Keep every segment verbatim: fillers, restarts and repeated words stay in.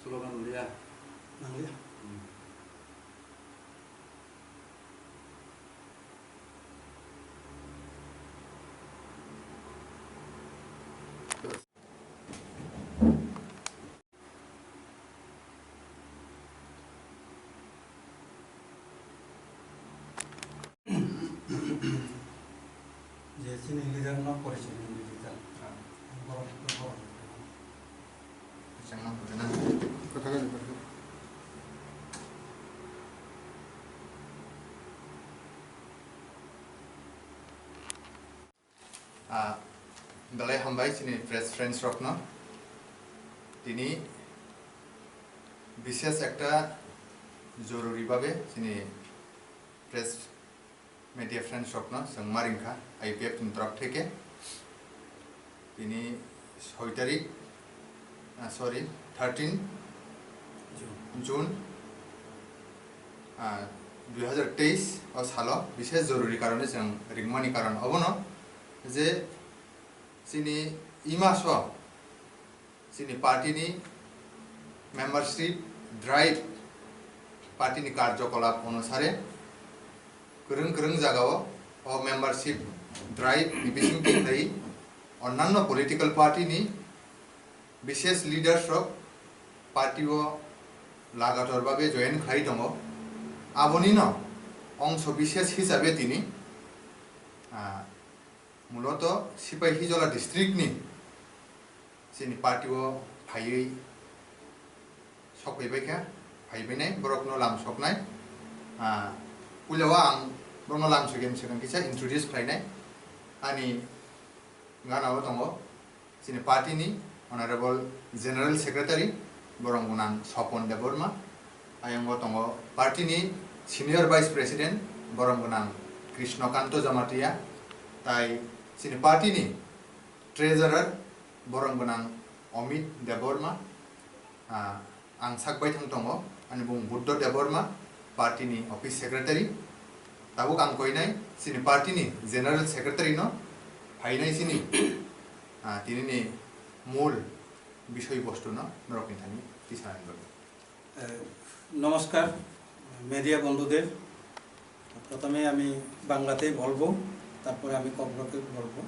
Slogan liya. Nang liya. Je chini leader no porichoi nang digital. Borok, borok. Ah, belai hambai chini press friends rokno. Tini bishes ekta joruri babe chini press media friends rokno chwng ma ringkha I P F ni torok theke. Tini soi tarik, ah, sorry, thirteen June, ah, dui hazar teis o salo bishes joruri karone chwng ringmani karon obono je chini imaso chini party ni membership drive, party ni karjokolap onusare kwrwng kwrwng jagao o membership drive ni bisingtwi tei onnanno political party ni bishes leaders rok party o lagator babe join khlai tongo. Abonino ongso bishes hisabe tini, ah, muloto Sipahijola district ni chini party o phaiwi sokphaibaikha, phaibainai borokno lam soknai. Ah, puila o ang borokno lam sokya swkang kisa introduce khlainai. Ani gana o tongo chini party ni Honorable General Secretary, borok gwnang Sopon Debbarma. Ayang o tongo party ni Senior Vice President, borok gwnang Krishnakanto Jamatia. Tai chini party ni Treasurer, borok gwnang Amit Debbarma. Ah, ang sak baithang tongo, ani bung Buddha Debbarma, party ni office secretary. Tabuk ang koinai chini party ni general secretary no phainai chini, ah, tini ni mul bisoi bostu no norok ni thani tisa nai bagwi. এ, নমস্কার মিডিয়া বন্ধুদের। প্রথমে আমি বাংলাতেই বলবো, তারপরে আমি ককবরকে বলবো।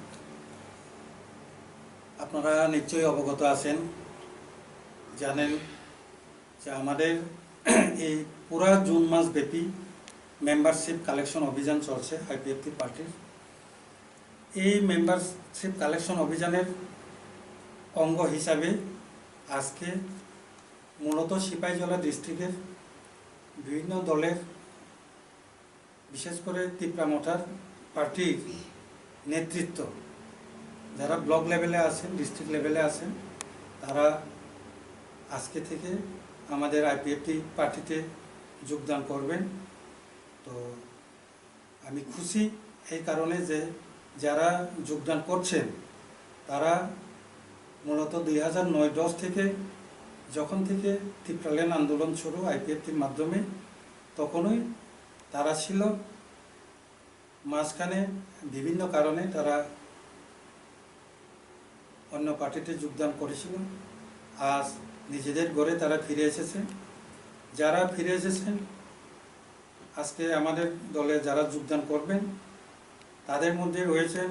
আপনারা নিশ্চয়ই অবগত আছেন, জানেন যে আমাদের এই পুরা জুন মাস ব্যাপী মেম্বারশিপ কালেকশন অভিযান চলছে আইপিএফটি পার্টির। এই মেম্বারশিপ কালেকশন অভিযানের অঙ্গ হিসাবে আজকে মূলত সিপাহীজলা ডিস্ট্রিক্টের বিভিন্ন দলের, বিশেষ করে তিপ্রা মথার পার্টির নেতৃত্ব, যারা ব্লক লেভেলে আছেন, ডিস্ট্রিক্ট লেভেলে আছেন, তারা আজকে থেকে আমাদের আইপিএফটি পার্টিতে যোগদান করবেন। তো আমি খুশি এই কারণে যে যারা যোগদান করছেন, তারা মূলত দুই হাজার নয় দশ থেকে, যখন থেকে তিপ্রাল্যান্ড আন্দোলন শুরু আইপিএফটির মাধ্যমে, তখনই তারা ছিল। মাঝখানে বিভিন্ন কারণে তারা অন্য পার্টিতে যোগদান করেছিল। আজ নিজেদের ঘরে তারা ফিরে এসেছে। যারা ফিরে এসেছেন, আজকে আমাদের দলে যারা যোগদান করবেন, তাদের মধ্যে রয়েছেন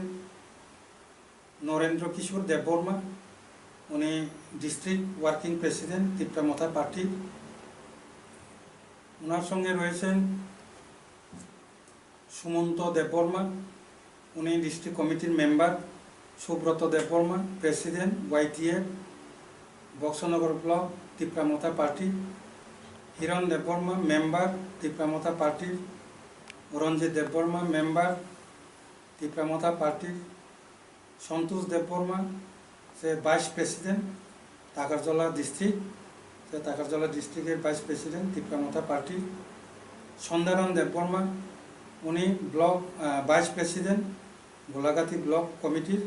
নরেন্দ্র কিশোর দেববর্মা, উনি ডিস্ট্রিক্ট ওয়ার্কিং প্রেসিডেন্ট তিপ্রা মথা পার্টি। ওনার সঙ্গে রয়েছেন সুমন্ত দেববর্মা, উনি ডিস্ট্রিক্ট কমিটির মেম্বার, সুব্রত দেববর্মা, প্রেসিডেন্ট ওয়াইটিএফ বক্সনগর ব্লক তিপ্রা মথা পার্টি, হিরণ দেববর্মা, মেম্বার তিপ্রা মথা পার্টির, রঞ্জিত দেববর্মা, মেম্বার তিপ্রা মথা পার্টির, সন্তোষ দেববর্মা, সে ভাইস প্রেসিডেন্ট টাকারজলা ডিস্ট্রিক্ট, সে টাকারজলা ডিস্ট্রিক্টের ভাইস প্রেসিডেন্ট তিপ্রা মথা পার্টির। সন্ধ্যারাম দেববর্মা, উনি ব্লক, আহ, ভাইস প্রেসিডেন্ট গোলাঘাটি ব্লক কমিটির।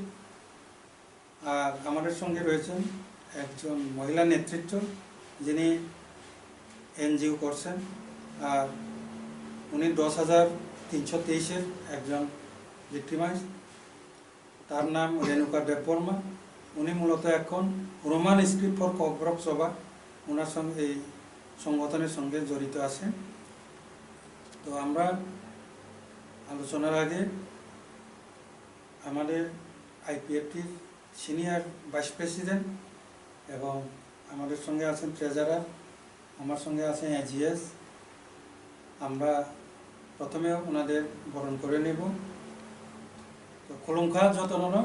আর আমাদের সঙ্গে রয়েছেন একজন মহিলা নেতৃত্ব, যিনি এনজিও করছেন, আর উনি দশ হাজার তিনশো তেইশের একজন ভিক্টিমাইজ। তার নাম রেণুকা দেববর্মা। উনি মূলত এখন রোমান স্ক্রিপ্ট ফর ককবরক সভা, ওনার সঙ্গে, এই সংগঠনের সঙ্গে জড়িত আছে। তো আমরা আলোচনার আগে আমাদের আইপিএফটির সিনিয়র ভাইস প্রেসিডেন্ট এবং আমাদের সঙ্গে আছেন ট্রেজারার, আমার সঙ্গে আছেন এজিএস। আমরা প্রথমে ওনাদের বরণ করে নেব। তো খুলুমখা যতননো,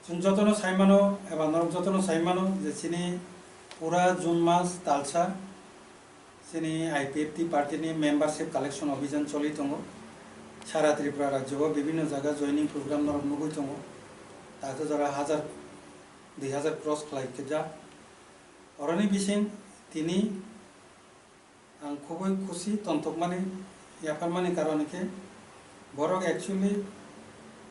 chwng jotono saimano eba norok jotono saimano je chini pura June mas talsa chini I P F T party ni membership collection obhijan choli tongo. Sara Tripura rajyo o bibhinno jaga joining program norok nugwi tongo. Takhe jora hajar, dui hajar cross khlai khe ja. Oroni bising tini ang khubui khusi tontokmani, yapharmani karon khe borok actually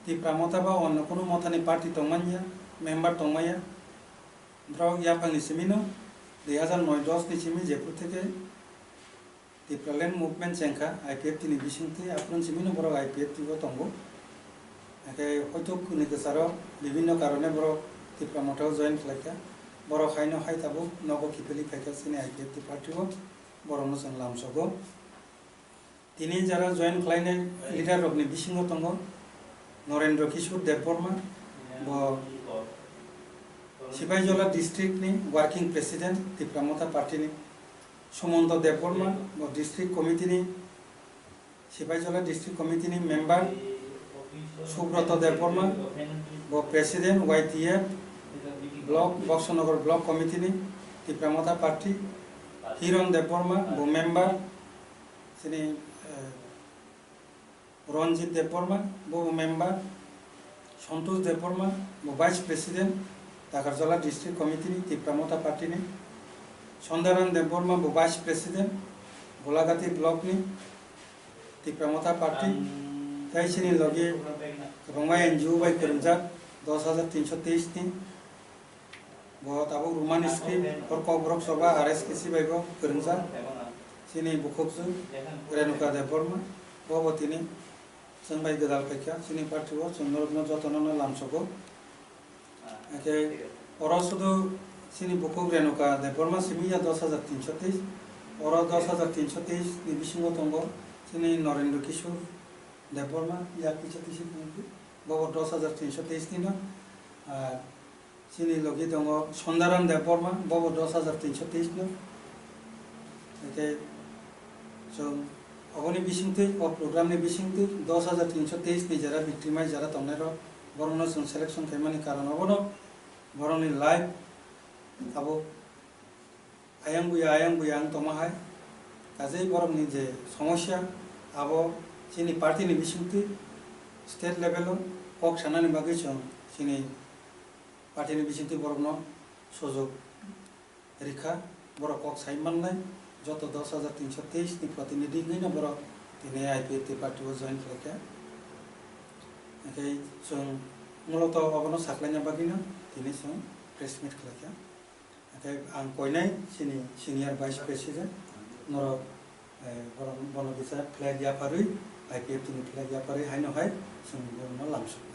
Tipra Motha ba onno kunu mothani party tongmanya, member tongmaya. Borok yaphangni simino dui hajar noi dos ni simi jephru theke Tipraland movement chengkha I P F T ni bisingtwi, aphuru simino borok I P F T o tongo. Hakhe hoito kuni kwcharo bibhinno karone borok Tipra Motha o join khlaikha. Borok haino hai tabuk nogo kiphilwi phaikha chini I P F T party o. Borokno chwng lamsogo. Tini jara join khlainai leader rokni bisingo tongo Norendra Kishore Debbarma, bo Sipaijola district ni working president Tipra Motha party ni, Sumonto Debbarma, bo district committee ni, Sipaijola district committee ni member, Subroto Debbarma, bo president Y T F block, Boxonagar block committee ni Tipra Motha party, Hiron Debbarma, bo member, chini, eh, Ranjit Debbarma, bo member, Santosh Debbarma, bo vice president, Takarjala district committee ni Tipra Motha party ni, Sondaran Debbarma, bo vice president, Golagati block ni Tipra Motha party, tei chini logi kwbangma N G O bai kwrwngjak, dos hajar tinso teis ni, bo tabuk Roman script, hor Kokborok Soba, R S K C bai bo kwrwngjak. Chini bukhukjwk Renuka Debbarma, bo bo tini chwng bai gwdal phaikha, chini party o chwng norokno jotono no lamsogo. Hakhe oro sudu chini bukhuk Renuka Debbarma simi ya dos hajar tinso teis, oro dos hajar tinso teis ni bisingo tongo chini Norendra Kishore Debbarma, ya kisa tisi tongdi, bo bo dos hajar tinso teis ni no, ar chini logi tongo Sondaram Debbarma, bo bo dos hajar tinso teis no. Ete chwng oboni bisingtwi, o program ni bisingtwi dos hajar tinso teis ni jara victimize jara tongnai rok, borokno chwng selection khaimani karon obono, borokni life abo ayang buya, ayang buya wng tongma hai. Kajei borokni je somosya, abo chini party ni bisingtwi state level o kok sanani bagwi chwng chini party ni bisingtwi borokno sujok rikha, borok kok sai mannai, joto dos hajar tinso teis ni protinidhi wngwi no borok tini I P F T party o join khlaikha. Hakhe chwng muloto obono saklaina bagwi no tini chwng press meet khlaikha. Hakhe ang koinai chini senior vice president norok, eh, borok, bono kisa flag yapharwi, I P F T ni flag yapharwi haino hai chwng borokno lamsok.